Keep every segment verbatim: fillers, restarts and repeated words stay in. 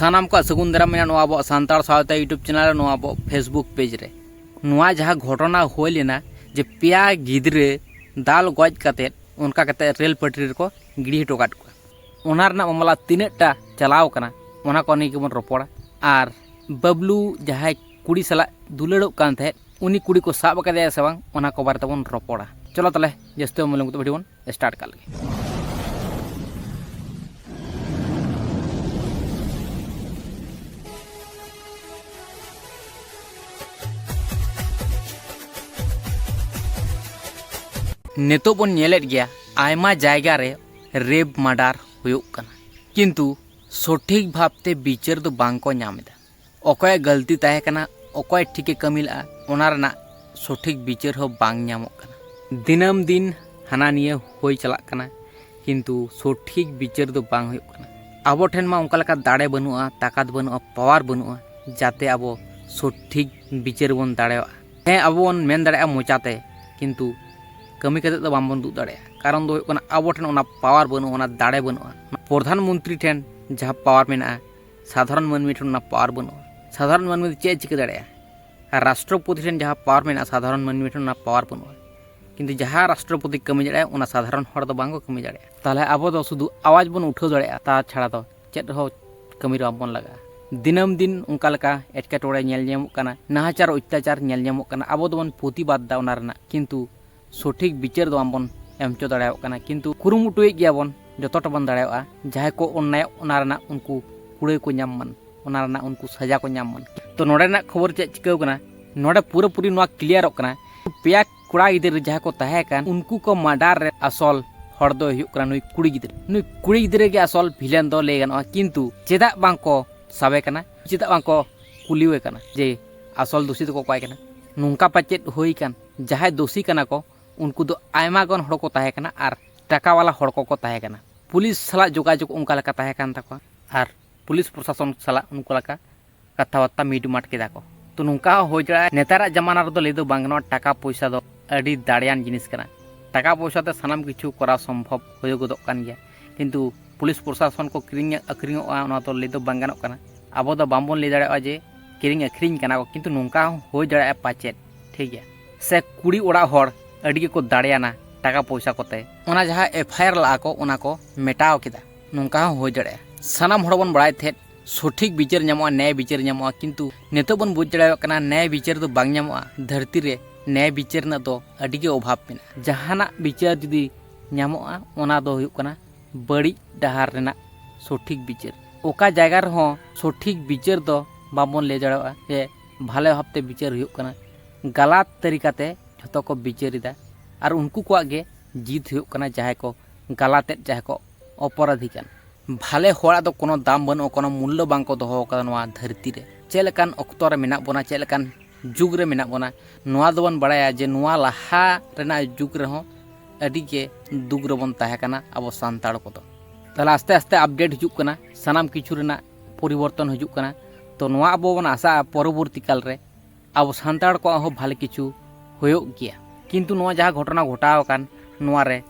ᱥᱟᱱᱟᱢ ᱠᱚᱣᱟᱜ ᱥᱟᱹᱜᱩᱱ ᱫᱟᱨᱟᱢ ᱢᱮᱱᱟᱜᱼᱟ ᱱᱚᱣᱟ ᱟᱵᱚᱣᱟᱜ ᱥᱟᱱᱛᱟᱲ ᱥᱟᱶᱛᱟ YouTube ᱪᱮᱱᱮᱞ ᱨᱮ, ᱱᱚᱣᱟ ᱟᱵᱚᱣᱟᱜ Facebook ᱯᱮᱡᱽ ᱨᱮ᱾ ᱱᱚᱣᱟ ᱡᱟᱦᱟᱸ ᱜᱷᱚᱴᱚᱱᱟ ᱦᱩᱭ ᱞᱮᱱᱟ, ᱡᱮ ᱯᱮᱭᱟ ᱜᱤᱫᱽᱨᱟᱹ ᱫᱟᱞ ᱜᱚᱡ ᱠᱟᱛᱮᱫ ᱚᱱᱠᱟ ᱠᱟᱛᱮᱫ ᱨᱮᱞ ᱯᱟᱹᱴᱨᱤ ᱨᱮᱠᱚ ᱜᱤᱰᱤ ᱦᱚᱴᱚ ᱠᱟᱫ ᱠᱚᱣᱟ, ᱚᱱᱟ ᱨᱮᱱᱟᱜ ᱢᱟᱢᱞᱟ ᱛᱤᱱᱟᱹᱜ ᱴᱟ ᱪᱟᱞᱟᱣ ᱠᱟᱱᱟ, ᱚᱱᱟ ᱠᱚ ᱱᱤᱭᱮ ᱜᱮᱵᱚᱱ ᱨᱚᱯᱚᱲᱟ᱾ ᱟᱨ ᱵᱟᱵᱞᱩ ᱡᱟᱦᱟᱸᱭ ᱠᱩᱲᱤ ᱥᱟᱞᱟᱜ ᱫᱩᱞᱟᱹᱲᱚᱜ ᱠᱟᱱ ᱛᱟᱦᱮᱸᱫ, ᱩᱱᱤ ᱠᱩᱲᱤ ᱠᱚ ᱥᱟᱵ ᱟᱠᱟᱫᱮᱭᱟ ᱥᱮ ᱵᱟᱝ, ᱚᱱᱟ ᱠᱚ ᱵᱟᱨᱮ ᱛᱮᱵᱚᱱ ᱨᱚᱯᱚᱲᱟ᱾ ᱪᱚᱞᱚ ᱛᱟᱦᱚᱞᱮ, ᱡᱟᱹᱥᱛᱤ ᱵᱟᱝ ᱵᱤᱞᱚᱢ ᱠᱟᱛᱮ ᱵᱷᱤᱰᱤᱭᱳ ᱵᱚᱱ ᱥᱴᱟᱨᱴ ᱠᱟᱜ ᱞᱮᱜᱮ᱾ ᱱᱤᱛᱚᱜ ᱵᱚᱱ ᱧᱮᱞᱮᱫ ᱜᱮᱭᱟ, ᱟᱭᱢᱟ ᱡᱟᱭᱜᱟ ᱨᱮ ᱨᱮᱯ ᱢᱟᱨᱰᱟᱨ ᱦᱩᱭᱩᱜ ᱠᱟᱱᱟ, ᱠᱤᱱᱛᱩ ᱥᱚᱴᱷᱤᱠ ᱵᱷᱟᱵᱽᱛᱮ ᱵᱤᱪᱟᱹᱨ ᱫᱚ ᱵᱟᱝ ᱠᱚ ᱧᱟᱢ ᱮᱫᱟ᱾ ᱚᱠᱚᱭᱟᱜ ᱜᱟᱹᱞᱛᱤ ᱛᱟᱦᱮᱸ ᱠᱟᱱᱟ, ᱚᱠᱚᱭ ᱴᱷᱤᱠᱮ ᱠᱟᱹᱢᱤ ᱞᱮᱫᱼᱟ, ᱚᱱᱟ ᱨᱮᱱᱟᱜ ᱥᱚᱴᱷᱤᱠ ᱵᱤᱪᱟᱹᱨ ᱦᱚᱸ ᱵᱟᱝ ᱧᱟᱢᱚᱜ ᱠᱟᱱᱟ᱾ ᱫᱤᱱᱟᱹᱢ ᱫᱤᱱ ᱦᱟᱱᱟ ᱱᱤᱭᱟᱹ ᱦᱩᱭ ᱪᱟᱞᱟᱜ ᱠᱟᱱᱟ, ᱠᱤᱱᱛᱩ ᱥᱚᱴᱷᱤᱠ ᱵᱤᱪᱟᱹᱨ ᱫᱚ ᱵᱟᱝ ᱦᱩᱭᱩᱜ ᱠᱟᱱᱟ᱾ ᱟᱵᱚ ᱴᱷᱮᱱ ᱢᱟ ᱚᱱᱠᱟ ᱞᱮᱠᱟ ᱫᱟᱲᱮ ᱵᱟᱹᱱᱩᱜᱼᱟ, ᱛᱟᱠᱟᱛ ᱵᱟᱹᱱᱩᱜᱼᱟ, ᱯᱟᱣᱟᱨ ᱵᱟᱹᱱᱩᱜᱼᱟ, ᱡᱟᱛᱮ ᱟᱵᱚ ᱥᱚᱴᱷᱤᱠ ᱵᱤᱪᱟᱹᱨ ᱵᱚᱱ ᱫᱟᱲᱮᱭᱟᱜᱼᱟ᱾ ᱦᱮᱸ, ᱟᱵᱚ ᱵᱚᱱ ᱢᱮᱱ ᱫᱟᱲᱮᱭᱟᱜᱼᱟ ᱢᱚᱪᱟᱛᱮ, ᱠᱤᱱᱛᱩ ᱠᱟᱹᱢᱤ ᱠᱟᱛᱮ ᱫᱚ ᱵᱟᱝᱵᱚᱱ ᱩᱫᱩᱜ ᱫᱟᱲᱮᱭᱟᱜᱼᱟ᱾ ᱠᱟᱨᱚᱱ ᱫᱚ ᱦᱩᱭᱩᱜ ᱠᱟᱱᱟ, ᱟᱵᱚ ᱴᱷᱮᱱ ᱚᱱᱟ ᱯᱟᱣᱟᱨ ᱵᱟᱹᱱᱩᱜᱼᱟ, ᱚᱱᱟ ᱫᱟᱲᱮ ᱵᱟᱹᱱᱩᱜᱼᱟ᱾ ᱯᱨᱚᱫᱷᱟᱱ ᱢᱚᱱᱛᱨᱤ ᱴᱷᱮᱱ ᱡᱟᱦᱟᱸ ᱯᱟᱣᱟᱨ ᱢᱮᱱᱟᱜᱼᱟ, ᱥᱟᱫᱷᱟᱨᱚᱱ ᱢᱟᱹᱱᱢᱤ ᱴᱷᱮᱱ ᱚᱱᱟ ᱯᱟᱣᱟᱨ ᱵᱟᱹᱱᱩᱜᱼᱟ᱾ ᱥᱟᱫᱷᱟᱨᱚᱱ ᱢᱟᱹᱱᱢᱤ ᱫᱚ ᱪᱮᱫ ᱮ ᱪᱤᱠᱟᱹ ᱫᱟᱲᱮᱭᱟᱜᱼᱟ? ᱟᱨ ᱨᱟᱥᱴᱨᱚᱯᱚᱛᱤ ᱴᱷᱮᱱ ᱡᱟᱦᱟᱸ ᱯᱟᱣᱟᱨ ᱢᱮᱱᱟᱜᱼᱟ, ᱥᱟᱫᱷᱟᱨᱚᱱ ᱢᱟᱹᱱᱢᱤ ᱴᱷᱮᱱ ᱚᱱᱟ ᱯᱟᱣᱟᱨ ᱵᱟᱹᱱᱩᱜᱼᱟ᱾ ᱠᱤᱱᱛᱩ ᱡᱟᱦᱟᱸ ᱨᱟᱥᱴᱨᱚᱯᱚᱛᱤ ᱠᱟᱹᱢᱤ ᱫᱟᱲᱮᱭᱟᱜᱼᱟ, ᱚᱱᱟ ᱥᱟᱫᱷᱟᱨᱚᱱ ᱦᱚᱲ ᱫᱚ ᱵᱟᱝ ᱠᱚ ᱠᱟᱹᱢᱤ ᱫᱟᱲᱮᱭᱟᱜᱼᱟ᱾ ᱛᱟᱦᱚᱞᱮ ᱟᱵᱚ ᱫᱚ ᱥᱩᱫᱷᱩ ᱟᱣᱟᱡᱽ ᱵᱚᱱ ᱩᱴᱷᱟᱹᱣ ᱫᱟᱲᱮᱭᱟᱜᱼᱟ, ᱛᱟ ᱪᱷᱟᱲᱟ ᱫᱚ ᱪᱮᱫ ᱦᱚᱸ ᱠᱟᱹᱢᱤ ᱨᱮ ᱵᱟᱝᱵᱚᱱ ᱞᱟᱜᱟᱜᱼᱟ᱾ ᱫᱤᱱᱟᱹᱢ ᱫᱤᱱ ᱚᱱᱠᱟ ᱞᱮᱠᱟ ᱮᱴᱠᱮᱴᱚᱬᱮ ᱧᱮᱞ ᱧᱟᱢᱚᱜ ᱠᱟᱱᱟ, ᱱᱟᱦᱟᱪᱟᱨ ᱚᱛᱛᱟᱪᱟᱨ ᱧᱮᱞ ᱧᱟᱢᱚᱜ ᱠᱟᱱᱟ᱾ ᱟᱵᱚ ᱫᱚᱵᱚᱱ ᱯᱨᱚᱛᱤᱵᱟᱫ ᱫᱟ ᱚᱱᱟ ᱨᱮᱱᱟᱜ, ᱠᱤᱱᱛᱩ ᱥᱚᱴᱷᱤᱠ ᱵᱤᱪᱟᱹᱨ ᱫᱚ ᱵᱟᱝᱵᱚᱱ ᱮᱢ ᱦᱚᱪᱚ ᱫᱟᱲᱮᱭᱟᱜ ᱠᱟᱱᱟ᱾ ᱠᱤᱱᱛᱩ ᱠᱩᱨᱩᱢᱩᱴᱩᱭᱮᱫ ᱜᱮᱭᱟ ᱵᱚᱱ, ᱡᱚᱛᱚᱴᱟ ᱵᱚᱱ ᱫᱟᱲᱮᱭᱟᱜᱼᱟ᱾ ᱡᱟᱦᱟᱸᱭ ᱠᱚ ᱚᱱᱱᱟᱭᱚᱜ, ᱚᱱᱟ ᱨᱮᱱᱟᱜ ᱩᱱᱠᱩ ᱠᱩᱲᱟᱹᱭ ᱠᱚ ᱧᱟᱢ ᱢᱟᱱ, ᱚᱱᱟ ᱨᱮᱱᱟᱜ ᱩᱱᱠᱩ ᱥᱟᱡᱟ ᱠᱚ ᱧᱟᱢ ᱢᱟᱱ᱾ ᱛᱚ, ᱱᱚᱰᱮᱱᱟᱜ ᱠᱷᱚᱵᱚᱨ ᱪᱮᱫ ᱪᱤᱠᱟᱹᱣ ᱠᱟᱱᱟ, ᱱᱚᱰᱮ ᱯᱩᱨᱟᱹᱯᱩᱨᱤ ᱱᱚᱣᱟ ᱠᱞᱤᱭᱟᱨᱚᱜ ᱠᱟᱱᱟ, ᱯᱮᱭᱟ ᱠᱚᱲᱟ ᱜᱤᱫᱽᱨᱟᱹ ᱡᱟᱦᱟᱸ ᱠᱚ ᱛᱟᱦᱮᱸ ᱠᱟᱱ, ᱩᱱᱠᱩ ᱠᱚ ᱢᱟᱨᱰᱟᱨ ᱨᱮ ᱟᱥᱚᱞ ᱦᱚᱲ ᱫᱚᱭ ᱦᱩᱭᱩᱜ ᱠᱟᱱᱟ ᱱᱩᱭ ᱠᱩᱲᱤ ᱜᱤᱫᱽᱨᱟᱹ᱾ ᱱᱩᱭ ᱠᱩᱲᱤ ᱜᱤᱫᱽᱨᱟᱹ ᱜᱮ ᱟᱥᱚᱞ ᱵᱷᱤᱞᱮᱱ ᱫᱚ ᱞᱟᱹᱭ ᱜᱟᱱᱚᱜᱼᱟ᱾ ᱠᱤᱱᱛᱩ ᱪᱮᱫᱟᱜ ᱵᱟᱝ ᱠᱚ ᱥᱟᱵᱮ ᱠᱟᱱᱟ, ᱪᱮᱫᱟᱜ ᱵᱟᱝ ᱠᱚ ᱠᱩᱞᱤᱣᱮ ᱠᱟᱱᱟ ᱡᱮ ᱟᱥᱚᱞ ᱫᱳᱥᱤ ᱫᱚᱠᱚ ᱚᱠᱚᱭ ᱠᱟᱱᱟ? ᱱᱚᱝᱠᱟ ᱯᱟᱪᱮᱫ ᱦᱩᱭ ᱠᱟᱱ, ᱡᱟᱦᱟᱸᱭ ᱫᱳᱥᱤ ᱠᱟᱱᱟ ᱠᱚ, ᱩᱱᱠᱩ ᱫᱚ ᱟᱭᱢᱟ ᱜᱟᱱ ᱦᱚᱲ ᱠᱚ ᱛᱟᱦᱮᱸ ᱠᱟᱱᱟ ᱟᱨ ᱴᱟᱠᱟᱣᱟᱞᱟ ᱦᱚᱲ ᱠᱚᱠᱚ ᱛᱟᱦᱮᱸ ᱠᱟᱱᱟ᱾ ᱯᱩᱞᱤᱥ ᱥᱟᱞᱟᱜ ᱡᱳᱜᱟᱡᱳᱜᱽ ᱚᱱᱠᱟ ᱞᱮᱠᱟ ᱛᱟᱦᱮᱸ ᱠᱟᱱ ᱛᱟᱠᱚᱣᱟ ᱟᱨ ᱯᱩᱞᱤᱥ ᱯᱨᱚᱥᱟᱥᱚᱱ ᱥᱟᱞᱟᱜ ᱩᱱᱠᱩ ᱞᱮᱠᱟ ᱠᱟᱛᱷᱟ ᱵᱟᱨᱛᱟ ᱢᱤᱴᱢᱟᱴ ᱠᱮᱫᱟ ᱠᱚ᱾ ᱛᱚ, ᱱᱚᱝᱠᱟ ᱦᱚᱸ ᱦᱩᱭ ᱫᱟᱲᱮᱭᱟᱜᱼᱟ᱾ ᱱᱮᱛᱟᱨᱟᱜ ᱡᱟᱢᱟᱱᱟ ᱨᱮᱫᱚ ᱞᱟᱹᱭ ᱫᱚ ᱵᱟᱝ ᱜᱟᱱᱚᱜᱼᱟ, ᱴᱟᱠᱟ ᱯᱚᱭᱥᱟ ᱫᱚ ᱟᱹᱰᱤ ᱫᱟᱲᱮᱭᱟᱱ ᱡᱤᱱᱤᱥ ᱠᱟᱱᱟ᱾ ᱴᱟᱠᱟ ᱯᱚᱭᱥᱟ ᱛᱮ ᱥᱟᱱᱟᱢ ᱠᱤᱪᱷᱩ ᱠᱚᱨᱟᱣ ᱥᱚᱢᱵᱷᱚᱵ ᱦᱩᱭ ᱜᱚᱫᱚᱜ ᱠᱟᱱ ᱜᱮᱭᱟ, ᱠᱤᱱᱛᱩ ᱯᱩᱞᱤᱥ ᱯᱨᱚᱥᱟᱥᱚᱱ ᱠᱚ ᱠᱤᱨᱤᱧ ᱟᱹᱠᱷᱨᱤᱧᱚᱜᱼᱟ, ᱚᱱᱟ ᱫᱚ ᱞᱟᱹᱭ ᱫᱚ ᱵᱟᱝ ᱜᱟᱱᱚᱜ ᱠᱟᱱᱟ᱾ ᱟᱵᱚ ᱫᱚ ᱵᱟᱝᱵᱚᱱ ᱞᱟᱹᱭ ᱫᱟᱲᱮᱭᱟᱜᱼᱟ ᱡᱮ ᱠᱤᱨᱤᱧ ᱟᱹᱠᱷᱨᱤᱧ ᱠᱟᱱᱟ ᱠᱚ, ᱠᱤᱱᱛᱩ ᱱᱚᱝᱠᱟ ᱦᱚᱸ ᱦᱩᱭ ᱫᱟᱲᱮᱭᱟᱜᱼᱟ ᱯᱟᱪᱮᱫ, ᱴᱷᱤᱠ ᱜᱮᱭᱟ᱾ ᱥᱮ ᱠᱩᱲᱤ ᱚᱲᱟᱜ ᱦᱚᱲ ᱟᱹᱰᱤ ᱜᱮᱠᱚ ᱫᱟᱲᱮᱭᱟᱱᱟ ᱴᱟᱠᱟ ᱯᱚᱭᱥᱟ ᱠᱚᱛᱮ, ᱚᱱᱟ ᱡᱟᱦᱟᱸ ᱮᱯᱷ ᱟᱭ ᱟᱨ ᱞᱟᱜᱼᱟ ᱠᱚ, ᱚᱱᱟ ᱠᱚ ᱢᱮᱴᱟᱣ ᱠᱮᱫᱟ, ᱱᱚᱝᱠᱟ ᱦᱚᱸ ᱦᱩᱭ ᱫᱟᱲᱮᱭᱟᱜᱼᱟ᱾ ᱥᱟᱱᱟᱢ ᱦᱚᱲ ᱵᱚᱱ ᱵᱟᱲᱟᱭ ᱛᱟᱦᱮᱸᱫ ᱥᱚᱴᱷᱤᱠ ᱵᱤᱪᱟᱹᱨ ᱧᱟᱢᱚᱜᱼᱟ, ᱱᱮᱭ ᱵᱤᱪᱟᱹᱨ ᱧᱟᱢᱚᱜᱼᱟ, ᱠᱤᱱᱛᱩ ᱱᱤᱛᱚᱜ ᱵᱚᱱ ᱵᱩᱡᱽ ᱫᱟᱲᱮᱭᱟᱜ ᱠᱟᱱᱟ ᱱᱮᱭ ᱵᱤᱪᱟᱹᱨ ᱫᱚ ᱵᱟᱝ ᱧᱟᱢᱚᱜᱼᱟ᱾ ᱫᱷᱟᱹᱨᱛᱤ ᱨᱮ ᱱᱮᱭ ᱵᱤᱪᱟᱹᱨ ᱨᱮᱱᱟᱜ ᱫᱚ ᱟᱹᱰᱤ ᱜᱮ ᱚᱵᱷᱟᱵᱽ ᱢᱮᱱᱟᱜᱼᱟ᱾ ᱡᱟᱦᱟᱱᱟᱜ ᱵᱤᱪᱟᱹᱨ ᱡᱩᱫᱤ ᱧᱟᱢᱚᱜᱼᱟ, ᱚᱱᱟ ᱫᱚ ᱦᱩᱭᱩᱜ ᱠᱟᱱᱟ ᱵᱟᱹᱲᱤᱡ ᱰᱟᱦᱟᱨ ᱨᱮᱱᱟᱜ ᱥᱚᱴᱷᱤᱠ ᱵᱤᱪᱟᱹᱨ᱾ ᱚᱠᱟ ᱡᱟᱭᱜᱟ ᱨᱮᱦᱚᱸ ᱥᱚᱴᱷᱤᱠ ᱵᱤᱪᱟᱹᱨ ᱫᱚ ᱵᱟᱵᱚᱱ ᱞᱟᱹᱭ ᱫᱟᱲᱮᱭᱟᱜᱼᱟ ᱡᱮ ᱵᱷᱟᱞᱮ ᱵᱷᱟᱵᱽᱛᱮ ᱵᱤᱪᱟᱹᱨ ᱦᱩᱭᱩᱜ ᱠᱟᱱᱟ, ᱜᱟᱞᱟᱛ ᱛᱟᱹᱨᱤᱠᱟᱛᱮ ᱡᱷᱚᱛᱚ ᱠᱚ ᱵᱤᱪᱟᱹᱨ ᱮᱫᱟ᱾ ᱟᱨ ᱩᱱᱠᱩ ᱠᱚᱣᱟᱜ ᱜᱮ ᱡᱤᱛ ᱦᱩᱭᱩᱜ ᱠᱟᱱᱟ, ᱡᱟᱦᱟᱸᱭ ᱠᱚ ᱜᱟᱞᱟᱛᱮᱫ, ᱡᱟᱦᱟᱸᱭ ᱠᱚ ᱚᱯᱚᱨᱟᱫᱷᱤ ᱠᱟᱱ᱾ ᱵᱷᱟᱞᱮ ᱦᱚᱲᱟᱜ ᱫᱚ ᱠᱳᱱᱳ ᱫᱟᱢ ᱵᱟᱹᱱᱩᱜᱼᱟ, ᱠᱳᱱᱳ ᱢᱩᱞᱞᱚ ᱵᱟᱝ ᱠᱚ ᱫᱚᱦᱚ ᱟᱠᱟᱫᱟ ᱱᱚᱣᱟ ᱫᱷᱟᱹᱨᱛᱤ ᱨᱮ᱾ ᱪᱮᱫ ᱞᱮᱠᱟᱱ ᱚᱠᱛᱚ ᱨᱮ ᱢᱮᱱᱟᱜ ᱵᱚᱱᱟ, ᱪᱮᱫ ᱞᱮᱠᱟᱱ ᱡᱩᱜᱽ ᱨᱮ ᱢᱮᱱᱟᱜ ᱵᱚᱱᱟ, ᱱᱚᱣᱟ ᱫᱚᱵᱚᱱ ᱵᱟᱲᱟᱭᱟ ᱡᱮ ᱱᱚᱣᱟ ᱞᱟᱦᱟ ᱨᱮᱱᱟᱜ ᱡᱩᱜᱽ ᱨᱮᱦᱚᱸ ᱟᱹᱰᱤ ᱜᱮ ᱫᱩᱠ ᱨᱮᱵᱚᱱ ᱛᱟᱦᱮᱸ ᱠᱟᱱᱟ ᱟᱵᱚ ᱥᱟᱱᱛᱟᱲ ᱠᱚᱫᱚ᱾ ᱛᱟᱦᱞᱮ ᱟᱥᱛᱮ ᱟᱥᱛᱮ ᱟᱯᱰᱮᱴ ᱦᱤᱡᱩᱜ ᱠᱟᱱᱟ, ᱥᱟᱱᱟᱢ ᱠᱤᱪᱷᱩ ᱨᱮᱱᱟᱜ ᱯᱚᱨᱤᱵᱚᱨᱛᱚᱱ ᱦᱤᱡᱩᱜ ᱠᱟᱱᱟ᱾ ᱛᱚ ᱱᱚᱣᱟ ᱟᱵᱚ ᱵᱚᱱ ᱟᱥᱟᱜᱼᱟ ᱯᱚᱨᱚᱵᱚᱨᱛᱤ ᱠᱟᱞ ᱨᱮ ᱟᱵᱚ ᱥᱟᱱᱛᱟᱲ ᱠᱚᱣᱟᱜ ᱦᱚᱸ ᱵᱷᱟᱞᱮ ᱠᱤᱪᱷᱩ ᱦᱩᱭᱩᱜ ᱜᱮᱭᱟ᱾ ᱠᱤᱱᱛᱩ ᱱᱚᱣᱟ ᱡᱟᱦᱟᱸ ᱜᱷᱚᱴᱚᱱᱟ ᱜᱷᱚᱴᱟᱣ ᱟᱠᱟᱱ, ᱱᱚᱣᱟ ᱨᱮ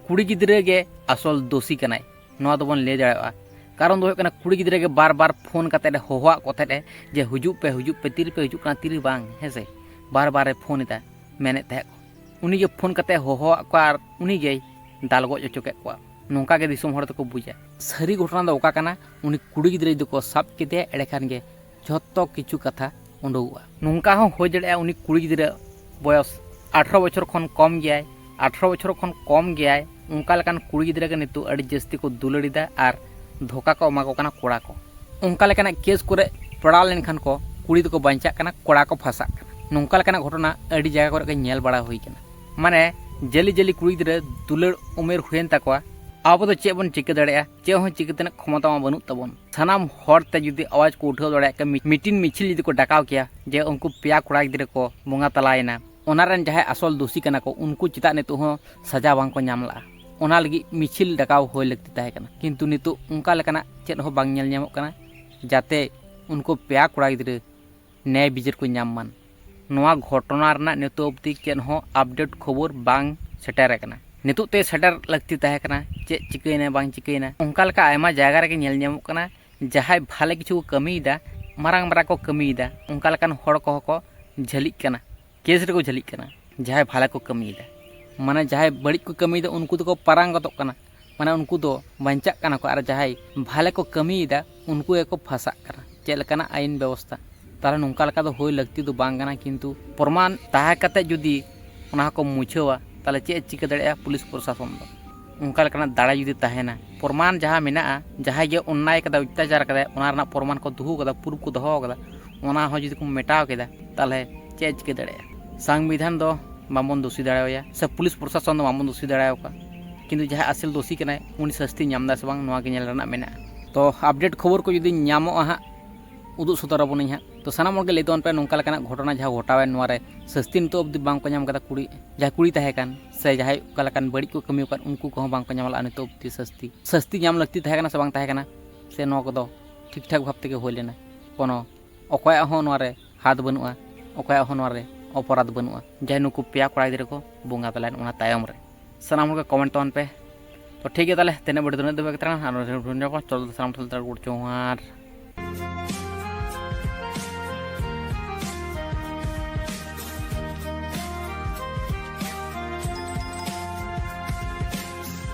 ᱠᱩᱲᱤ ᱜᱤᱫᱽᱨᱟᱹ ᱜᱮ ᱟᱥᱚᱞ ᱫᱳᱥᱤ ᱠᱟᱱᱟᱭ, ᱱᱚᱣᱟ ᱫᱚᱵᱚᱱ ᱞᱟᱹᱭ ᱫᱟᱲᱮᱭᱟᱜᱼᱟ᱾ ᱠᱟᱨᱚᱱ ᱫᱚ ᱦᱩᱭᱩᱜ ᱠᱟᱱᱟ, ᱠᱩᱲᱤ ᱜᱤᱫᱽᱨᱟᱹ ᱜᱮ ᱵᱟᱨ ᱵᱟᱨ ᱯᱷᱳᱱ ᱠᱟᱛᱮᱫ ᱮ ᱦᱚᱦᱚᱣᱟᱫ ᱠᱚ ᱛᱟᱦᱮᱸᱫ ᱮ ᱡᱮ, "ᱦᱤᱡᱩᱜ ᱯᱮ, ᱦᱤᱡᱩᱜ ᱯᱮ, ᱛᱤᱨᱮᱯᱮ ᱦᱤᱡᱩᱜ ᱠᱟᱱᱟ, ᱛᱤᱨᱮ ᱵᱟᱝ", ᱦᱮᱸ ᱥᱮ? ᱵᱟᱨ ᱵᱟᱨ ᱮ ᱯᱷᱳᱱ ᱮᱫᱟ, ᱢᱮᱱᱮᱫ ᱛᱟᱦᱮᱸᱫ ᱠᱚ᱾ ᱩᱱᱤ ᱜᱮ ᱯᱷᱳᱱ ᱠᱟᱛᱮᱫ ᱮ ᱦᱚᱦᱚᱣᱟᱫ ᱠᱚᱣᱟ ᱟᱨ ᱩᱱᱤ ᱜᱮᱭ ᱫᱟᱞ ᱜᱚᱡ ᱦᱚᱪᱚ ᱠᱮᱫ ᱠᱚᱣᱟ᱾ ᱱᱚᱝᱠᱟ ᱜᱮ ᱫᱤᱥᱚᱢ ᱦᱚᱲ ᱫᱚᱠᱚ ᱵᱩᱡᱟ᱾ ᱥᱟᱹᱨᱤ ᱜᱷᱚᱴᱚᱱᱟ ᱫᱚ ᱚᱠᱟ ᱠᱟᱱᱟ, ᱩᱱᱤ ᱠᱩᱲᱤ ᱜᱤᱫᱽᱨᱟᱹ ᱡᱩᱫᱤ ᱠᱚ ᱥᱟᱵ ᱠᱮᱫᱮᱭᱟ, ᱮᱸᱰᱮ ᱠᱷᱟᱱ ᱜᱮ ᱡᱷᱚᱛᱚ ᱠᱤᱪᱷᱩ ᱠᱟᱛᱷᱟ ᱩᱰᱩᱠᱚᱜᱼᱟ᱾ ᱱᱚᱝᱠᱟ ᱦᱚᱸ ᱦᱩᱭ ᱫᱟᱲᱮᱭᱟᱜᱼᱟ, ᱩᱱᱤ ᱠᱩᱲᱤ ᱜᱤᱫᱽᱨᱟᱹ ᱵᱚᱭᱚᱥ ᱟᱴᱷᱨᱚ ᱵᱚᱪᱷᱚᱨ ᱠᱷᱚᱱ ᱠᱚᱢ ᱜᱮᱭᱟᱭ, ᱟᱴᱷᱨᱚ ᱵᱚᱪᱷᱚᱨ ᱠᱷᱚᱱ ᱠᱚᱢ ᱜᱮᱭᱟᱭ, ᱚᱱᱠᱟ ᱞᱮᱠᱟᱱ ᱠᱩᱲᱤ ᱜᱤᱫᱽᱨᱟᱹ ᱜᱮ ᱱᱤᱛᱚᱜ ᱟᱹᱰᱤ ᱡᱟᱹᱥᱛᱤ ᱠᱚ ᱫᱩᱞᱟᱹᱲ ᱮᱫᱟ ᱟᱨ ᱫᱷᱳᱠᱟ ᱠᱚ ᱮᱢᱟ ᱠᱚ ᱠᱟᱱᱟ ᱠᱚᱲᱟ ᱠᱚ᱾ ᱚᱱᱠᱟ ᱞᱮᱠᱟᱱᱟᱜ ᱠᱮᱥ ᱠᱚᱨᱮ ᱯᱟᱲᱟᱣ ᱞᱮᱱᱠᱷᱟᱱ ᱠᱚ, ᱠᱩᱲᱤ ᱫᱚᱠᱚ ᱵᱟᱧᱪᱟᱜ ᱠᱟᱱᱟ, ᱠᱚᱲᱟ ᱠᱚ ᱯᱷᱟᱸᱥᱟᱜ ᱠᱟᱱᱟ᱾ ᱱᱚᱝᱠᱟ ᱞᱮᱠᱟᱱᱟᱜ ᱜᱷᱚᱴᱚᱱᱟ ᱟᱹᱰᱤ ᱡᱟᱭᱜᱟ ᱠᱚᱨᱮ ᱜᱮ ᱧᱮᱞ ᱵᱟᱲᱟ ᱦᱩᱭ ᱠᱟᱱᱟ᱾ ᱢᱟᱱᱮ, ᱡᱟᱹᱞᱤ ᱡᱟᱹᱞᱤ ᱠᱩᱲᱤ ᱜᱤᱫᱽᱨᱟᱹ ᱫᱩᱞᱟᱹᱲ ᱩᱢᱮᱨ ᱦᱩᱭᱮᱱ ᱛᱟᱠᱚᱣᱟ, ᱟᱵᱚ ᱫᱚ ᱪᱮᱫ ᱵᱚᱱ ᱪᱤᱠᱟᱹ ᱫᱟᱲᱮᱭᱟᱜᱼᱟ? ᱪᱮᱫ ᱦᱚᱸ ᱪᱤᱠᱟᱹ ᱛᱮᱱᱟᱜ ᱠᱷᱚᱢᱚᱛᱟ ᱢᱟ ᱵᱟᱹᱱᱩᱜ ᱛᱟᱵᱚᱱ᱾ ᱥᱟᱱᱟᱢ ᱦᱚᱲ ᱛᱮ ᱡᱩᱫᱤ ᱟᱣᱟᱡᱽ ᱠᱚ ᱩᱴᱷᱟᱹᱣ ᱫᱟᱲᱮᱭᱟᱜ ᱠᱮᱭᱟ, ᱢᱤ-, ᱢᱤᱴᱤᱝ ᱢᱤᱪᱷᱤᱞ ᱡᱩᱫᱤ ᱠᱚ ᱰᱟᱠᱟᱣ ᱠᱮᱭᱟ ᱡᱮ ᱩᱱᱠᱩ ᱯᱮᱭᱟ ᱠᱚᱲᱟ ᱜᱤᱫᱽᱨᱟᱹ ᱠᱚ ᱵᱚᱸᱜᱟ ᱛᱟᱞᱟᱭᱮᱱᱟ, ᱚᱱᱟ ᱨᱮᱱ ᱡᱟᱦᱟᱸᱭ ᱟᱥᱚᱞ ᱫᱳᱥᱤ ᱠᱟᱱᱟ ᱠᱚ, ᱩᱱᱠᱩ ᱪᱮᱫᱟᱜ ᱱᱤᱛᱚᱜ ᱦᱚᱸ ᱥᱟᱡᱟ ᱵᱟᱝ ᱠᱚ ᱧᱟᱢ ᱞᱟᱜᱼᱟ? ᱚᱱᱟ ᱞᱟᱹᱜᱤᱫ ᱢᱤᱪᱷᱤᱞ ᱰᱟᱠᱟᱣ ᱦᱩᱭ ᱞᱟᱹᱠᱛᱤ ᱛᱟᱦᱮᱸ ᱠᱟᱱᱟ᱾ ᱠᱤᱱᱛᱩ ᱱᱤᱛᱚᱜ ᱚᱱᱠᱟ ᱞᱮᱠᱟᱱᱟᱜ ᱪᱮᱫ ᱦᱚᱸ ᱵᱟᱝ ᱧᱮᱞ ᱧᱟᱢᱚᱜ ᱠᱟᱱᱟ, ᱡᱟᱛᱮ ᱩᱱᱠᱩ ᱯᱮᱭᱟ ᱠᱚᱲᱟ ᱜᱤᱫᱽᱨᱟᱹ ᱱᱮᱭ ᱵᱤᱪᱟᱹᱨ ᱠᱚ ᱧᱟᱢ ᱢᱟᱱ᱾ ᱱᱚᱣᱟ ᱜᱷᱚᱴᱚᱱᱟ ᱨᱮᱱᱟᱜ ᱱᱤᱛᱚᱜ ᱚᱵᱫᱤ ᱪᱮᱫ ᱦᱚᱸ ᱟᱯᱰᱮᱴ ᱠᱷᱚᱵᱚᱨ ᱵᱟᱝ ᱥᱮᱴᱮᱨ ᱟᱠᱟᱱᱟ᱾ ᱱᱤᱛᱚᱜ ᱛᱮ ᱥᱮᱴᱮᱨ ᱞᱟᱹᱠᱛᱤ ᱛᱟᱦᱮᱸ ᱠᱟᱱᱟ, ᱪᱮᱫ ᱪᱤᱠᱟᱹᱭᱮᱱᱟ ᱵᱟᱝ ᱪᱤᱠᱟᱹᱭᱮᱱᱟ᱾ ᱚᱱᱠᱟ ᱞᱮᱠᱟ ᱟᱭᱢᱟ ᱡᱟᱭᱜᱟ ᱨᱮᱜᱮ ᱧᱮᱞ ᱧᱟᱢᱚᱜ ᱠᱟᱱᱟ, ᱡᱟᱦᱟᱸᱭ ᱵᱷᱟᱞᱮ ᱠᱤᱪᱷᱩ ᱠᱚ ᱠᱟᱹᱢᱤᱭᱮᱫᱟ, ᱢᱟᱨᱟᱝ ᱢᱟᱨᱟᱝ ᱠᱚ ᱠᱟᱹᱢᱤᱭᱮᱫᱟ, ᱚᱱᱠᱟ ᱞᱮᱠᱟᱱ ᱦᱚᱲ ᱠᱚᱦᱚᱸ ᱠᱚ ᱡᱷᱟᱹᱞᱤᱜ ᱠᱟᱱᱟ, ᱠᱮᱥ ᱨᱮᱠᱚ ᱡᱷᱟᱹᱞᱤᱜ ᱠᱟᱱᱟ᱾ ᱡᱟᱦᱟᱸᱭ ᱵᱷᱟᱞᱮ ᱠᱚ ᱠᱟᱹᱢᱤᱭᱮᱫᱟ, ᱢᱟᱱᱮ ᱡᱟᱦᱟᱸᱭ ᱵᱟᱹᱲᱤᱡ ᱠᱚ ᱠᱟᱹᱢᱤᱭᱮᱫᱟ, ᱩᱱᱠᱩ ᱫᱚᱠᱚ ᱯᱟᱨᱟᱝ ᱜᱚᱫᱚᱜ ᱠᱟᱱᱟ, ᱢᱟᱱᱮ ᱩᱱᱠᱩ ᱫᱚ ᱵᱟᱧᱪᱟᱜ ᱠᱟᱱᱟ ᱠᱚ, ᱟᱨ ᱡᱟᱦᱟᱸᱭ ᱵᱷᱟᱞᱮ ᱠᱚ ᱠᱟᱹᱢᱤᱭᱮᱫᱟ, ᱩᱱᱠᱩ ᱜᱮᱠᱚ ᱯᱷᱟᱸᱥᱟᱜ ᱠᱟᱱᱟ᱾ ᱪᱮᱫ ᱞᱮᱠᱟᱱᱟᱜ ᱟᱹᱭᱤᱱ ᱵᱮᱵᱚᱥᱛᱷᱟ? ᱛᱟᱦᱚᱞᱮ ᱱᱚᱝᱠᱟ ᱞᱮᱠᱟ ᱫᱚ ᱦᱩᱭ ᱞᱟᱹᱠᱛᱤ ᱫᱚ ᱵᱟᱝ ᱠᱟᱱᱟ, ᱠᱤᱱᱛᱩ ᱯᱨᱚᱢᱟᱱ ᱛᱟᱦᱮᱸ ᱠᱟᱛᱮ ᱡᱩᱫᱤ ᱚᱱᱟ ᱦᱚᱸᱠᱚ ᱢᱩᱪᱷᱟᱹᱣᱟ, ᱛᱟᱦᱚᱞᱮ ᱪᱮᱫ ᱮ ᱪᱤᱠᱟᱹ ᱫᱟᱲᱮᱭᱟᱜᱼᱟ ᱯᱩᱞᱤᱥ ᱯᱨᱚᱥᱟᱥᱚᱱ ᱫᱚ? ᱚᱱᱠᱟ ᱞᱮᱠᱟᱱᱟᱜ ᱫᱟᱲᱮ ᱡᱩᱫᱤ ᱛᱟᱦᱮᱱᱟ, ᱯᱨᱚᱢᱟᱱ ᱡᱟᱦᱟᱸ ᱢᱮᱱᱟᱜᱼᱟ, ᱡᱟᱦᱟᱸᱭ ᱜᱮ ᱚᱱᱱᱟᱭ ᱠᱟᱫᱟ, ᱚᱛᱛᱟᱪᱟᱨ ᱠᱟᱫᱟᱭ, ᱚᱱᱟ ᱨᱮᱱᱟᱜ ᱯᱨᱚᱢᱟᱱ ᱠᱚ ᱫᱚᱦᱚ ᱠᱟᱫᱟ, ᱯᱩᱨᱩᱵ ᱠᱚ ᱫᱚᱦᱚ ᱠᱟᱫᱟ, ᱚᱱᱟ ᱦᱚᱸ ᱡᱩᱫᱤ ᱠᱚ ᱢᱮᱴᱟᱣ ᱠᱮᱫᱟ, ᱛᱟᱦᱚᱞᱮ ᱪᱮᱫ ᱮ ᱪᱤᱠᱟᱹ ᱫᱟᱲᱮᱭᱟᱜᱼᱟ? ᱥᱚᱝᱵᱤᱫᱷᱟᱱ ᱫᱚ ᱵᱟᱵᱚᱱ ᱫᱳᱥᱤ ᱫᱟᱲᱮᱣᱟᱭᱟ, ᱥᱮ ᱯᱩᱞᱤᱥ ᱯᱨᱚᱥᱟᱥᱚᱱ ᱫᱚ ᱵᱟᱵᱚᱱ ᱫᱳᱥᱤ ᱫᱟᱲᱮᱭᱟᱠᱚᱣᱟ, ᱠᱤᱱᱛᱩ ᱡᱟᱦᱟᱸᱭ ᱟᱥᱚᱞ ᱫᱳᱥᱤ ᱠᱟᱱᱟᱭ, ᱩᱱᱤ ᱥᱟᱹᱥᱛᱤ ᱧᱟᱢ ᱫᱟ ᱥᱮ ᱵᱟᱝ, ᱱᱚᱣᱟ ᱜᱮ ᱧᱮᱞ ᱨᱮᱱᱟᱜ ᱢᱮᱱᱟᱜᱼᱟ᱾ ᱛᱚ ᱟᱯᱰᱮᱴ ᱠᱷᱚᱵᱚᱨ ᱠᱚ ᱡᱩᱫᱤ ᱧᱟᱢᱚᱜᱼᱟ ᱦᱟᱸᱜ, ᱩᱫᱩᱜ ᱥᱚᱫᱚᱨ ᱟᱵᱚᱱᱟᱹᱧ ᱦᱟᱸᱜ᱾ ᱛᱚ ᱥᱟᱱᱟᱢ ᱦᱚᱲ ᱜᱮ ᱞᱟᱹᱭ ᱛᱟᱵᱚᱱ ᱯᱮ, ᱱᱚᱝᱠᱟ ᱞᱮᱠᱟᱱᱟᱜ ᱜᱷᱚᱴᱚᱱᱟ ᱡᱟᱦᱟᱸ ᱜᱷᱚᱴᱟᱣᱮᱱ, ᱱᱚᱣᱟ ᱨᱮ ᱥᱟᱹᱥᱛᱤ ᱱᱤᱛᱚᱜ ᱚᱵᱫᱤ ᱵᱟᱝ ᱠᱚ ᱧᱟᱢ ᱠᱟᱫᱟ ᱠᱩᱲᱤ, ᱡᱟᱦᱟᱸᱭ ᱠᱩᱲᱤ ᱛᱟᱦᱮᱸ ᱠᱟᱱ, ᱥᱮ ᱡᱟᱦᱟᱸᱭ ᱚᱠᱟ ᱞᱮᱠᱟᱱ ᱵᱟᱹᱲᱤᱡ ᱠᱚ ᱠᱟᱹᱢᱤ ᱟᱠᱟᱫ, ᱩᱱᱠᱩ ᱠᱚᱦᱚᱸ ᱵᱟᱝ ᱠᱚ ᱧᱟᱢ ᱞᱮᱫᱼᱟ ᱱᱤᱛᱚᱜ ᱚᱵᱫᱤ ᱥᱟᱹᱥᱛᱤ᱾ ᱥᱟᱹᱥᱛᱤ ᱧᱟᱢ ᱞᱟᱹᱠᱛᱤ ᱛᱟᱦᱮᱸ ᱠᱟᱱᱟ ᱥᱮ ᱵᱟᱝ ᱛᱟᱦᱮᱸ ᱠᱟᱱᱟ, ᱥᱮ ᱱᱚᱣᱟ ᱠᱚᱫᱚ ᱴᱷᱤᱠ ᱴᱷᱟᱠ ᱵᱷᱟᱵᱽ ᱛᱮᱜᱮ ᱦᱩᱭ ᱞᱮᱱᱟ? ᱠᱳᱱᱳ ᱚᱠᱚᱭᱟᱜ ᱦᱚᱸ ᱱᱚᱣᱟ ᱨᱮ ᱦᱟᱛ ᱵᱟᱹᱱᱩᱜᱼᱟ, ᱚᱠᱚᱭᱟᱜ ᱦᱚᱸ ᱱᱚᱣᱟ ᱨᱮ ᱚᱯᱚᱨᱟᱫᱷ ᱵᱟᱹᱱᱩᱜᱼᱟ᱾ ᱡᱟᱦᱟᱸᱭ ᱱᱩᱠᱩ ᱯᱮᱭᱟ ᱠᱚᱲᱟ ᱜᱤᱫᱽᱨᱟᱹ ᱠᱚ ᱵᱚᱸᱜᱟ ᱛᱟᱞᱟᱭᱮᱱ ᱚᱱᱟ ᱛᱟᱭᱚᱢ ᱨᱮ᱾ ᱥᱟᱱᱟᱢ ᱦᱚᱲ ᱜᱮ ᱠᱚᱢᱮᱱᱴ ᱛᱟᱵᱚᱱ ᱯᱮ᱾ ᱛᱚ ᱴᱷᱤᱠ ᱜᱮᱭᱟ, ᱛᱟᱦᱚᱞᱮ ᱛᱮᱦᱮᱧᱟᱜ ᱵᱷᱤᱰᱤᱭᱳ ᱫᱚ ᱤᱱᱟᱹᱜ ᱫᱷᱟᱹᱵᱤᱡ ᱜᱮ ᱛᱟᱦᱮᱸ ᱠᱟᱱᱟ᱾ ᱟᱨ ᱪᱚᱞᱚ ᱥᱟᱱᱟᱢ ᱴᱷᱮᱱ ᱡᱚᱦᱟᱨ᱾